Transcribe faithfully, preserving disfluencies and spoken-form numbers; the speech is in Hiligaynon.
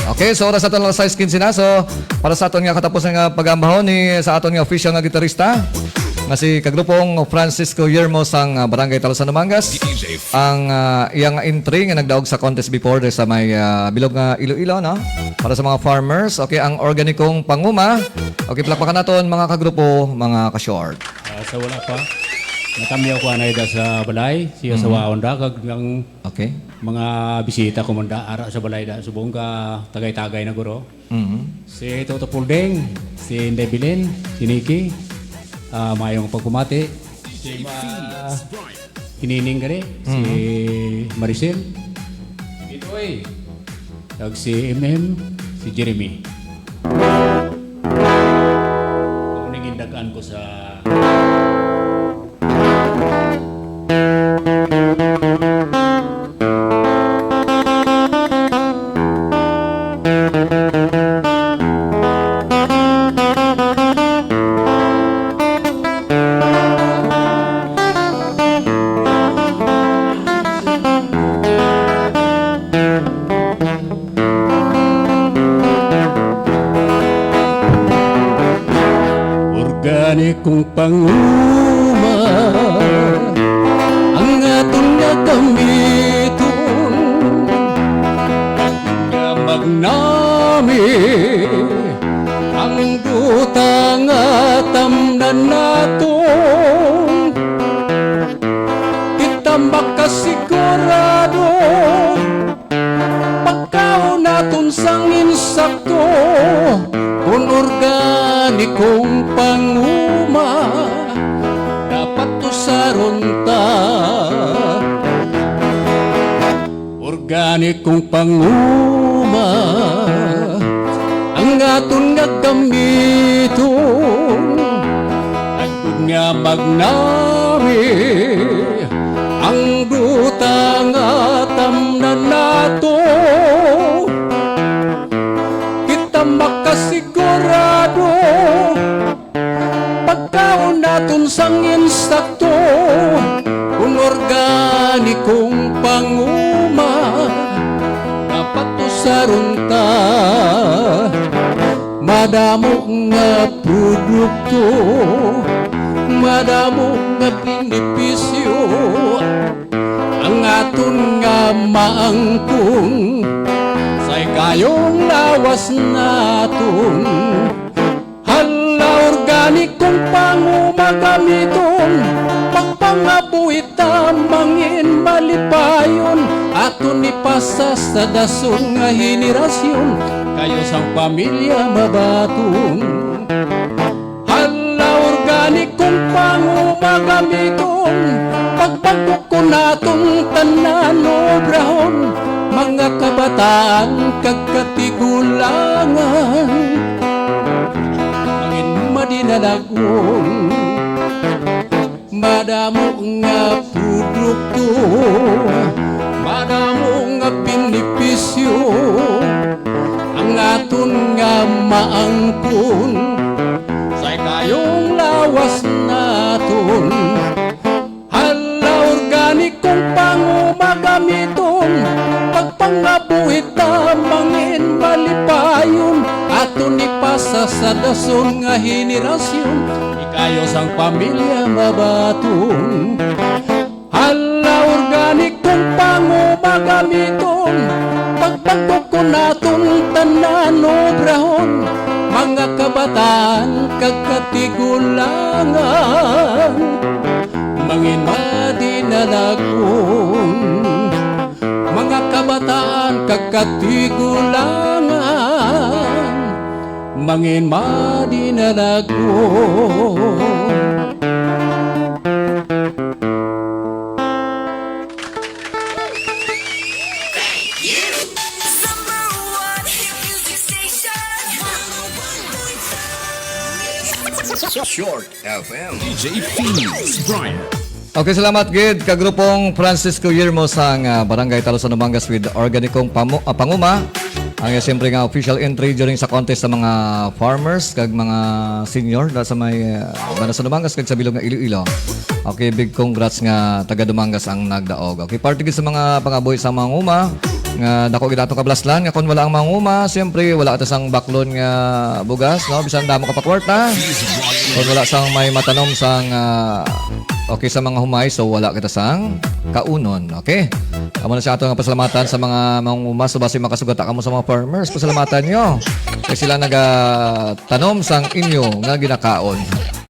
Okay, so oras aton alas sais quince na. So, para sa aton nga katapos nga pag-ambahon ni sa aton nga official nga gitarista, nga si Kagrupong Francisco Yermo sang, ah, Barangay Talusan, Dumangas. Ang, ah, iyang entry nga nagdaog sa contest before diri sa may, ah, bilog nga Iloilo, no? Para sa mga farmers, okay, ang organikong panguma. Okay, palakpakan naton, mga kagrupo, mga ka-short. Ah, sa wala pa, natamyaw ko anay da sa balay, siya sa Mm. waon da, kag ang Okay. mga bisita ko man da, ara sa balay da, subong ka tagay-tagay na guro. Mhm. Si Toto Pulding, si Inday Bilin, si Nikki, ah, mayong pagkumati. Si Ma-, Hinining gani, si Mhm. Maricel, si Bitoy, kag si M M, si Jeremy. Ako ning gindagan ko sa Organikong panguma ang aton nga gamiton, nga magnami ang duta nga tamnan naton. Kita makasigurado pagkaon naton sang insakto, kun organikong panguma, dapat tusaron ta. Organikong panguma ang aton nga gamiton, agud nga magnami ang duta nga tamnan nato. Kita makasigurado pagkaon naton sang insakto, kun organikong panguma, dapat tusaron ta. Madamo nga produkto, madamo nga benepisyo ang aton nga maangkon sa ikayong lawas naton. Hala, organikong panguma gamiton, pagpangabuhi ta mangin malipayon, aton ipasa sa dason nga henerasyon, kayo sang pamilya mabaton. Hala, organikong panguma gamiton, pagpagkukon naton tanan obrahon, mga kabataan kag katigulangan, mangin madinalagon. Madamo nga produkto, madamo nga benepisyo ang aton nga maangkon sa ikayong lawas naton. Hala, organikong panguma gamiton, pagpangabuhi ta mangin malipayon, aton ipasa sa dason nga henerasyon, ikayo sang pamilya mabaton. Hala, organikong panguma gamiton, pagpagkukon naton tanan obrahon, mga kabataan kag katigulangan, mangin madinalagon, mga kabataan kag katigulangan, mangin madinalagon. Number one hit music station. Short F M. D J Phoenix Brian. Okay, salamat gid ka grupong Francisco Yermo sang, ah, Barangay Talusan, Dumangas with organikong pamu-, ah, panguma. Ang, ah, siyempre nga official entry during sa contest sa mga farmers kag mga senior da sa may, ah, Banasan, Dumangas kag sa bilog nga Iloilo. Okay, big congrats nga taga Dumangas ang nagdaog. Okay, parte gid sa mga pangabuhi sa mga uma. nga dako gid atong kablaslan, nga kon wala ang manguma, siyempre, wala ta sang baklon nga bugas, no? Bisan damo ka pa kwarta, kon wala sang may matanom sang, ah, okay, sa mga humay, so wala kita sang kaunon, okay? Amo na siya ato nga pasalamatan sa mga manguma, so basi makasugat kamo sa mga farmers, pasalamatan nyo. Kay sila nagatanom sang inyo nga ginakaon.